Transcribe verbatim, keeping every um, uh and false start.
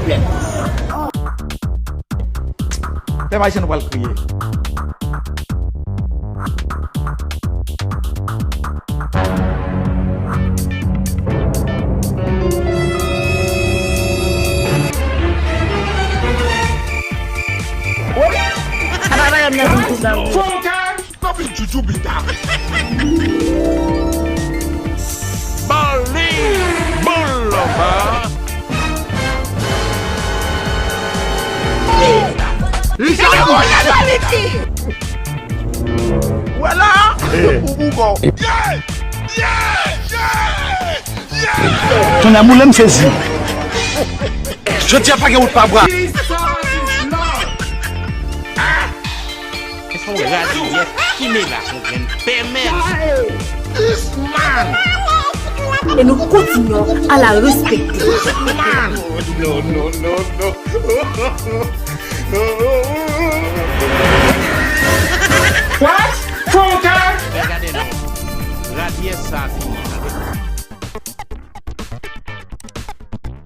Pèp ayisyen, nou pral kriye. Fòkaj! Papi Joujou Bita. Bali! Bon lòba! Richard Boy! Wè la! Ou, ou bon. Yeah! Yeah! Yeah! Yeah! Ton amour, là, me sezi. Jodi a pa gen wout pa bwa. Jesus is Lord! Se yon radiyès ki melache yon grenn pèmèt. This man! E nou kontinye a la respekte. This man! No, no, no, no.